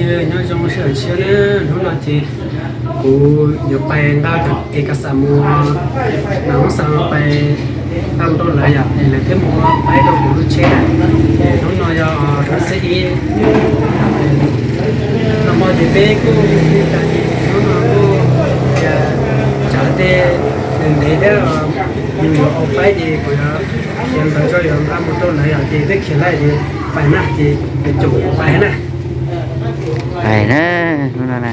Nyob zoo sawv daws na, hnub no ces kuv yuav pais nqa cov ev kas xas mus Nam Loob Xas pais nqa mus rau lawv yom, es lawv thiaj mus pab rau kuv lub tsheb na. Hnub no yog hnub xiab ib, no mo ces peb kuj hnub no kuj tias tsav tej ntev thiab, nws yuav ua paib ces kuv yuav khiav ntawv tso yuav nqa mus rau lawv yom, ces twb khiav lawm ces pais na, ces caum kuv pais na. Pais na, hnub no na.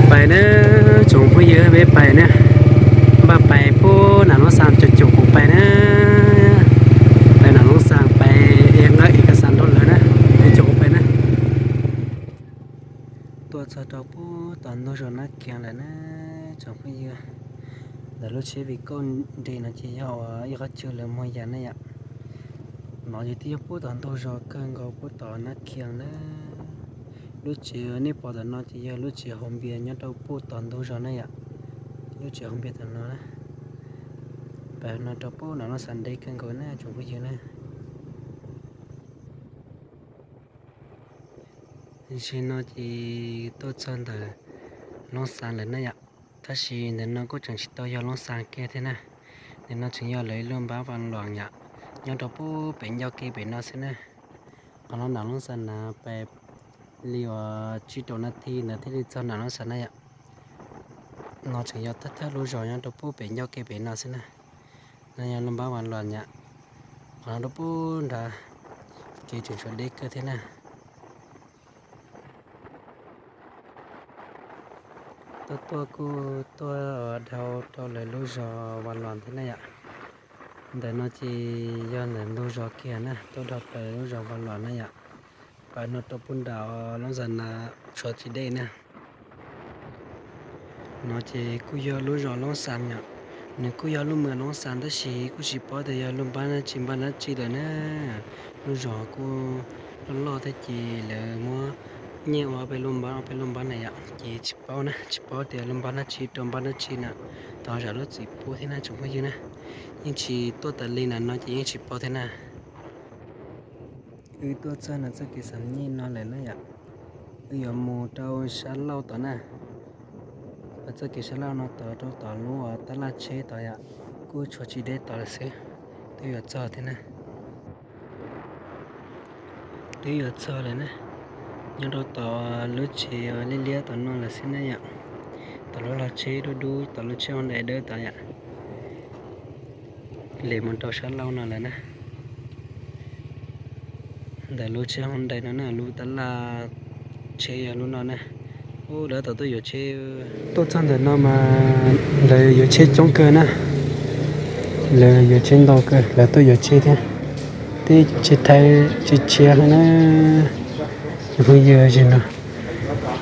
Pais na, tsoom phooj ywg, peb pais na. Npaj pais puag Nam Loob Xas, caum caum kuv pais na. Pais Nam Loob Xas pais, nqa ev kas xas rau lawv na, caum kuv pais na. Tuaj txog rau puag tom ntug zos Nab Khias lawm na, tsoom phooj ywg. Ntawm lub tsheb vim kauj nres no ces yog ua ib qhov chaw lawv muag yas na yom. No ces twb yog puag tom ntug zos kawg nkaus puag tom Nab Khias na. Lub tsev nej pom tom no ces yog lub tsev haus npias nyob rau puag tom ntug zos na yom. Lub tsev haus npias tom no na. Pais no rau puag Nam Loob Xas deb kawg nkaus na tsoom phooj ywg na. Tam sim no ces tuaj txog ntawm Loob Xas lawm na yom. Tab sis ntawm no kuj tseem tsis tau yog Loob Xas kiag thiab na. Ntawm no tseem yog lawv ib lub npab Vas Luas yom, nyob rau puag pem ncauj ke pem no xwb na. Qhov no Nam Loob Xas na pais li uas tsib rau nas this ntawd thiaj li txog Nam Loob Xas na yom. No tseem yog thawj thawj lub zos nyob rau puag pem ncauj ke pem no xwb na. No yog lub npab Vas Luas yom. Qhov no rau puag nrad kev tseem tshuav deb kawg thiab na. Tuaj tuaj kuj tuaj dhau rau lawv lub zos Vas Luas thiab na yom. Ntawm no ces yog ntawm ntug zos kiag na, tuaj dhau plaws lub zos Vas Luas na yom. Pais no rau puag nram Loob Xas na tshuav tsis deb na. No ces kuj yog lub zos Loob Xas yom. Nws kuj yog lub mws Loob Xas tab sis kuj tsis paub tias yog lub npab dab tsi npab dab tsi lawm na. Lub zos kuj loj loj thiab ces lawv muab nyiag ua ob peb lub npab ob peb lub npab na yom, ces tsis paub na, tsis paub tias lub npab dab tsi rau npab dab tsi na. Thov zam lub txim pub thiab na tsoom phooj ywg na. Yeej tsis tuaj tas li na, no ces yeej tsis paub thiab na. Wb tuaj txog no txoj kev xam nyij no lawm na yom. Wb yuav mus rau sab laug tod na. Txoj kev sab laug no tod rau tom lub tab laj tsheb tod yom, kuj tshuav tsis deb tod lawm xwb. Twb yuav txog thiab na. Twb yuav txog lawm na. Nyob rau tom lub tsev liab liab tom no lawm xwb na yom. Tom lub lag tsheb dub dub, tom lub tsheb hoo dais dawb tod yom. Lem mus rau sab laug no lawm na. Ntawm lub tsheb hoo dais no na, lub tab laj tsheb yog lub no na. Ub, lawv tau tuaj yuav tsheb. Tuaj txog ntawm no mas lawv yuav tsheb coob kawg na. Lawv yuav tsheb ntau kawg, lawv tuaj yuav tsheb thiab. Tib tsheb thaib tsheb tshiab thiab na. Cov phooj ywg, tam sim no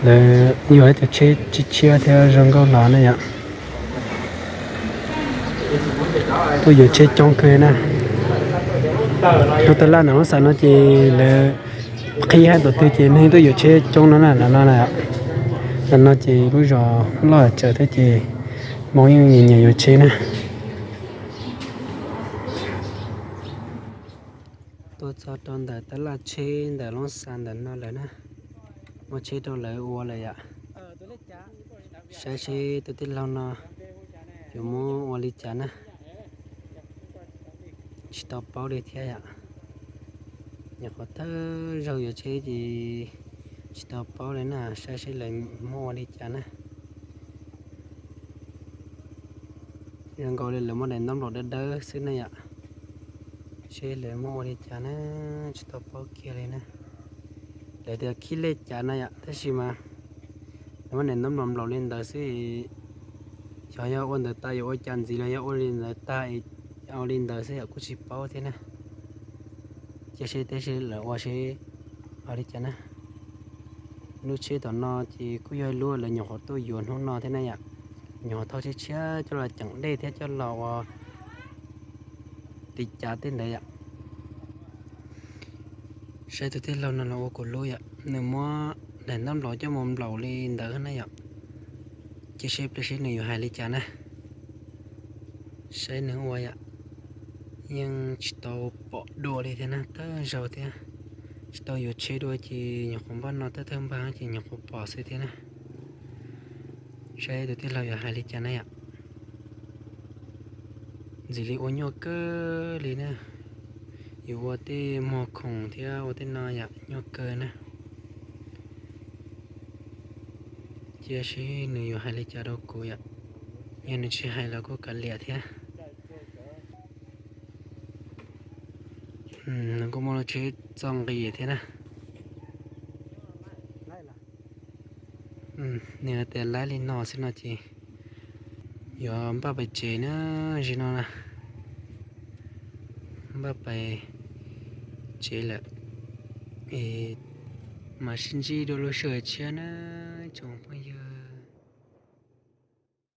lawv yuav ib cov tsheb tshiab tshiab thiab zoo nkauj los na yom. Tuaj yuav tsheb coob kawg na. Lub tab laj Nam Loob Xas no ces lawv qhib hab tom twg ces neeg tuaj yuav tsheb coob no na, no na. Ntawm no ces lub zos loj tsawv thiab ces Hmoob yeej nyiam nyiam yuav tsheb na. Tuaj txog rau ntawm tab laj tsheb ntawm Loob Xas ntawm no lawm na. Muaj tsheb rau lawv ua lawm yom. Saib seb tus tij laug no yuav muab ua li cas na. Tsis tau paub li thiab yom. Nyuam qhuav thawj zaug yuav tsheb ces tsis tau paub li na, saib seb lawv muab ua li cas na. Zoo nkaus li lawv muab daim ntaub nplaum dawb dawb xwb ne yom. Seb lawv muab ua li cas na, tsis tau paub kiag li na. Lawv tias khib lej cas na yom, tab sis mas lawv muab daim ntaub nplaum nplaum li ntawd xwb. Xyov yog ua ntawd tas yuav ua cas ntxiv los yog ua li ntawd tag es ua li ntawd xwb yom, kuj tsis paub thiab na. Cia seb teb seb lawv ua seb ua li cas na. Lub tsheb tom no ces kuj yog ib lub lawv nyuam qhuav tuaj yuav hnub no thiab na yom. Nyuam qhuav thauj tshiab tshiab coj los ceem dej thiab coj los ua li cas tej ntawd yom. Saib tus tij laug no los ua kuv lub yom, nws muab daim ntaub nplaum coj mus nplaum li ntawd na yom. Cia seb pliag seb nws yuav hais li cas na. Saib nws ua yom, yeej tsis tau pom dua li thiab na, thawj zaug thiab. Tsis tau yuav tsheb dua ces nyuam qhuav npaj no thawj thawj npaj ces nyuam qhuav pom xwb thiab na. Saib tus tij laug yuav hais li cas na yom. Ntxim li ua nyuaj kawg li na. Yuav ua tej muag khoom thiab ua tej no yom, nyuaj kawg na. Cia seb nws yuav hais li cas rau kuv yom. Yog nws tsis hais los kuj kav liam thiab. Nws kuj muaj lub tsheb txoj nqis thiab na. Nws hais tias laib li no xwb no ces yuav npaj pais tsev na, zaum no na. Npaj pais tsev lawm, es mam sib ntsib dua lub sij hawm tshiab na tsoom phooj ywg.